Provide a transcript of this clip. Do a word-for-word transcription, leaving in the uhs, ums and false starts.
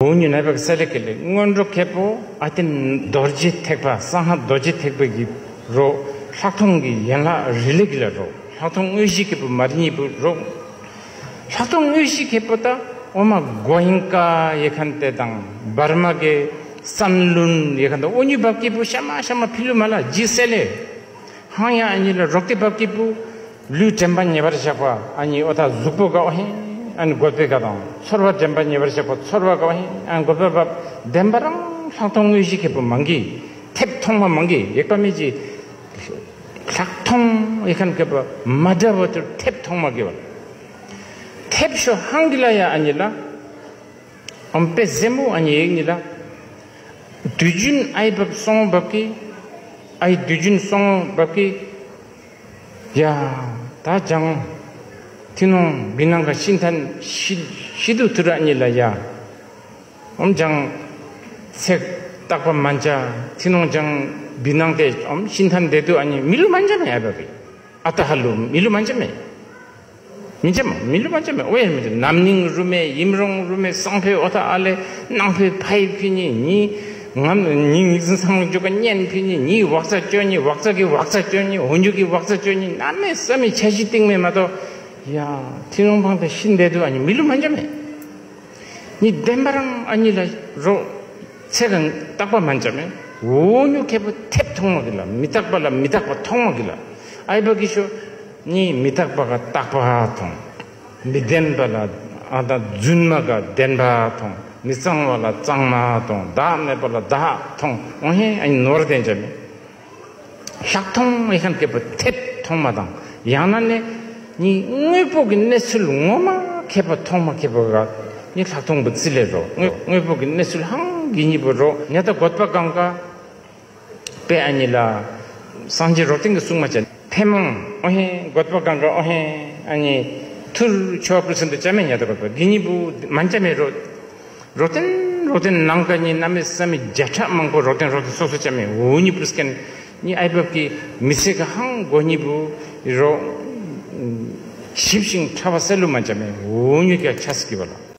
འུ་ཉུ་ནའི་བག་ས་ལེ་ཀེ་ལེ་སྔོན་འགྲོ་ཁེ་པོ་ཨ་ཏིན་རྡོ་རྗེ་ཐེག་པ་གསང་སྔགས་རྡོ་རྗེ་ཐེག་པ་གི་རོ། ལྷག་མཐོང་གི་ཡན་ལག་རིལ་ལེ་གི་ལ་རོ། ལྷག་མཐོང་དངོས་གཞི་ཁེ་པོ་མ་རྙིད་པོ་རོ། ལྷག་མཐོང་དངོས་གཞི་ཁེ་པོ་ད་ཨོ་མ་གོ་ཡིན་ཀ་ཡེ་ཁན་ཏེ་དང་བར་མ་གེ་སན་ལུན་ཡེ་ཁན་ཏེ་ཨོ་ཉུ་བབ་ཀེ་པོ་ཤ་མ་ཤ་མ་ཕི་ལུ་མ་ལ་ཇི་སེ་ལེ། ཧང་ཡང་ཨ་ནི་ལ་རོག་ཏི་བབ་ཀི་པུ། ལུས་དྲན་པ་ཉེ་བར་བཞག་པ་ཨ་ནི་ཨོ་ཐ་གཟུགས་པོ་ག་ཨོ་ཧེ། ཨ་ནི་དགོས་པའི་ག་དང་ཚོར་བ་དྲན་པ་ཉེ་བར་བཞག་པ་ཚོར་བ་ག་ཨོ་ཧེ། ཨ་ནི་དགོས་པའི་བབ་བདེན་པ་རང་ལྷག་མཐོང་དངོས་གཞི་ཁེ་པོ་མང་གི། ཐེབས་ཐོང་མ་མང་གི་ཡེག་པ་མི་ཅི། ལྷག་མཐོང་ཡེ་ཁན་ཁེ་པོ་མ་འདྲ་བ་ཚུར་ཐེབས་ཐོང་མ་གི་བ། ཐེབས་ཤོ་ཧང་གི་ལ་ཡ་ཨ་ནི་ལ། ཨམ་པེ་ཟེ་མོ་ཨ་ནི་ཡེག་ནི་ལ། དུས་རྒྱུན་ཨའི་བབ་སོང་བབ་ཀི། ཨའི་དུས་རྒྱུན་སོང་བབ་ཀི། ཡ། ད་ཅང་། ཐི་ནོང་བི་ནང་ག་ཤིན་ཐན་ཤི་ཤི་དུ་ཐུ་ར་ཨ་ནི་ལ་ཡ། ཨམ་ཅང་། ཚེག་རྟག་པ་མན་ཅ། ཐི་ནོང་ཅང་བི་ནང་ཏེ་ཨམ་ཤིན་ཐན་དེ་དུ་ཨ་ནི་མི་ལུ་མན་ཅ་མེ་ཨའི་བབ་ཀི། ཨ་ཏ་ཧ་ལུ་མི་ལུ་མན་ཅ་མེ། མི་འཇམ་མི་ལུ་མ་འཇམ་མེ་ཨོ་ཡ་མི་འཇམ། ནམ་སྙིང་རུ་མེ་ཡིམ་རོང་རུ་མེ་སང་ཕེ་ཨོ་ཐ་ཨ་ལེ་ནང་ཕེ་ཕ་ཡི་ཕི་ཉི་ཉི་ངམ་ཉི་ངིག་ཟིན་སང་འཇོ་ག་ཉན་ཕི་ཉི་ཉི་ཝག་ཙ་ཅོ་ཉི་ཝག་ཙ་གི་ཝག་ཙ་ཅོ་ཉི་འོ་ཉུ་གི་ཝག་ཙ་ཅོ་ཉི་ན་མེ་ས་མེ་ཆ་ཤི་ཏིང་མེ་མ་ཏོ། ཡ་ཐི་རོང་ཕང་ཏེ་ཤིན་དེ་དུ་ཨ་ཉི་མི་ལུ་མ་འཇམ་མེ། ཉི་བདེན་པ་རང་ཨ་ཉི་ལ་རོ། ཚེ་གང་རྟག་པ་མ་འཇམ་མེ། འོ་ཉུ་ཁེ་པོ་ཐེབས་ཐོང་མ་གི་ལ་མི་རྟག་པ་ལ་མི་རྟག་པ་ཐོང་མ་གི་ལ། ཨའི་བ་གི་ཤོ། ཉི་མི་རྟག་པ་ག་རྟག་པ་ཐོང་། མི་བདེན་པ་ལ་ཨ་ད་རྫུན་མ་ག་བདེན་པ་ཐོང་། མི་གཙང་བ་ལ་གཙང་མ་ཐོང་། བདག་མེད་པ་ལ་བདག་ཐོང་། འོ་ཧེ་ཨ་ཉི་ནོར་བདེན་འཇམ་མེ། ལྷག་མཐོང་ཡེ་ཁན་ཁེ་པོ་ཐེབས་ཐོང་མ་དང་ཡང་ན་ནི་ཉི་དངོས་པོ་གི་གནས་ཚུལ་ངོ་མ་ཁེ་པོ་ཐོང་མ་ཁེ་པོ་ག་ཉི་ལྷག་མཐོང་བུ་ཙི་ལེ་རོ། དངོས་དངོས་པོ་གི་གནས་ཚུལ་ཧང་གི་ཉི་པོ་རོ། ཉ་ད་གོད་པ་གང་ག་པེ་ཨ་ཉི་ལ་སངས་རྒྱས་རོག་ཏིང་གི་གསུང་མ་ཅན་ཐེ་མོང་ཨོ་ཧེ་གོད་པ་གང་ག་ཨོ་ཧེ་ཨ་ཉི་ཐུར་ཆོ་པུ་སན་དུ་ཅ་མེ། ཉ་ད་གོད་པ་གི་ཉི་པོ་མན་ཅ་མེ་རོ། རོ་ཏན་རོ་ཏན་ནང་ཀ་ཉི་ན་མེ་ས་མེ་བརྒྱ་ཕྲག་མང་པོ་རོ་ཏན་རོ་ཏན་སོ་སོ་ཅ་མེ་འུ་ཉི་པུ་སྐན་ཉི་ཨའི་བབ་ཀི་མི་ཚེ་ག་ཧང་གོ་ཉི་པུ་རོ། ཞིབ་ཤིང་ཕྲ་བ་སེ་ལུ་མ་ཅ་མེ་འུ་ཉི་ཀ་ཆ་སི་ཀི་བ་ལ།